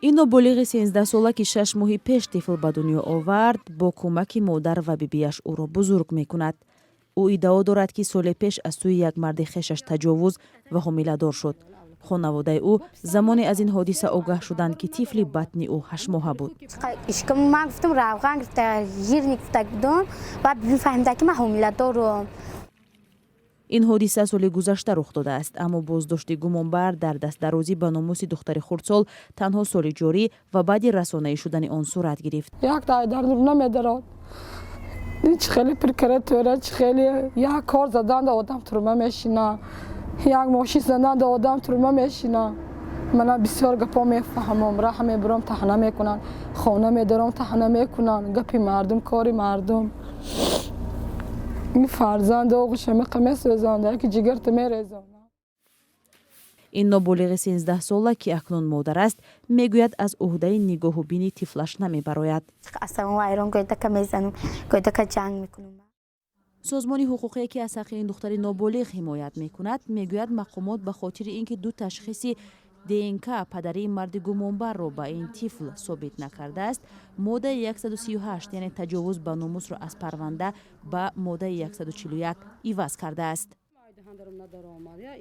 Ин ноболиғи 13сола, ки 6 моҳи пеш тифл ба дунё овард, бо кӯмаки модар ва бибиаш ӯро бузург мекунад. Ӯ иддао дорад, ки соли пеш аз сӯи як марди хешаш таҷовуз ва ҳомиладор шуд. Хонаводаи ӯ замоне аз ин ҳодиса огаҳ шуданд, ки тифли батни ӯ 8моҳа буд. Ман гуфтам, равған гирифта, жирный гуфта будам ва фаҳмида, ки ман ҳомиладорам. Ин ҳодиса соли гузашта рух додааст, аммо боздошти гумонбар дар дастдарозӣ ба номуси духтари хурдсол танҳо соли ҷорӣ ва баъди расонаӣ шудани он сурат гирифт. Як дар намедарод, чи хеле прокуратура, чи хеле як кор заданда одам турма мешина, як мошин заданда одам турма мешина. Мана бисёр гапо мефаҳмам. Раҳ мебурам, таҳна мекунанд, хона медорам, таҳна мекунанд. Гапи мардум, кори мардум. Ин фарзанд оғӯша меқа месӯзонда, яки ҷигарта мерезонад. Ин ноболиғи 13сола, ки акнун модар аст, мегӯяд, аз уҳдаи нигоҳу бини тифлаш намебарояд. Вайрон гӯйдака мезанам, гӯйдака ҷанг мекунам. Созмони ҳуқуқие, ки аз ҳаққи ин духтари ноболиғ ҳимоят мекунад, мегӯяд, мақомот ба хотири ин ки ду ташхиси ДНК падарии марди гумонбарро ба ин тифл собит накардааст, моддаи 138, яъне таҷовуз ба номусро, аз парванда ба моддаи 141 иваз кардааст.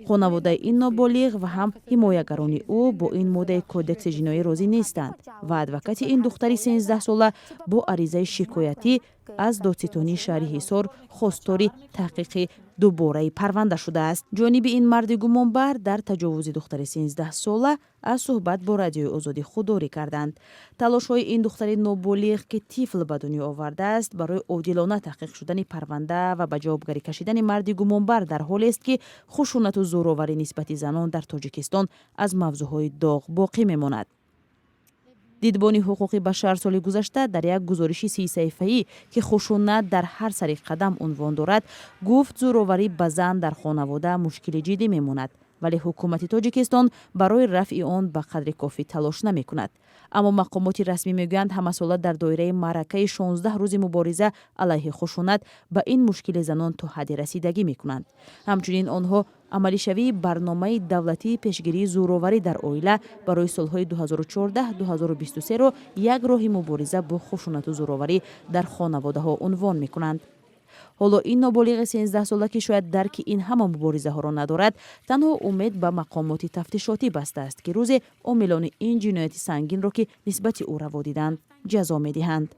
Хонаводаи ин ноболиғ ва ҳам ҳимоягарони ӯ бо ин моддаи Кодекси ҷиноӣ розӣ нестанд ва адвокати ин духтари 13сола бо аризаи шикоятӣ аз додситонии шаҳри Ҳисор хостори таҳқиқи дубораи парванда шудааст. Ҷониби ин марди гумонбар дар таҷовузи духтари 13сола аз суҳбат бо Радиои Озодӣ худдорӣ карданд. Талошҳои ин духтари ноболиғ, ки тифл ба дунё овардааст, барои одилона таҳқиқ шудани парванда ва ба ҷавобгарӣ кашидани марди гумонбар дар ҳолест, ки хушунату зӯроварӣ нисбати занон дар Тоҷикистон аз мавзӯъҳои доғ боқӣ мемонад. Дидбони ҳуқуқи башар соли гузашта дар як гузориши 30саҳифаӣ, ки «Хушунат дар ҳар сари қадам» унвон дорад, гуфт, зӯроварӣ ба зан дар хонавода мушкили ҷиддӣ мемонад, вале ҳукумати Тоҷикистон барои рафъи он ба қадри кофӣ талош намекунад. Аммо мақомоти расмӣ мегӯянд, ҳамасола дар доираи маъракаи 16 рӯзи мубориза алайҳи хушунат ба ин мушкили занон то ҳадде расидагӣ мекунанд. Ҳамчунин онҳо амалишавии барномаи давлатии пешгирии зӯроварӣ дар оила барои солҳои 2014-2023-ро як роҳи мубориза бо хушунату зӯроварӣ дар хонаводаҳо унвон мекунанд. Ҳоло ин ноболиғи 13сола, ки шояд дарки ин ҳама муборизаҳоро надорад, танҳо умед ба мақомоти тафтишотӣ бастааст, ки рӯзе омилони ин ҷинояти сангинро, ки нисбати ӯ раво диданд, ҷазо медиҳанд.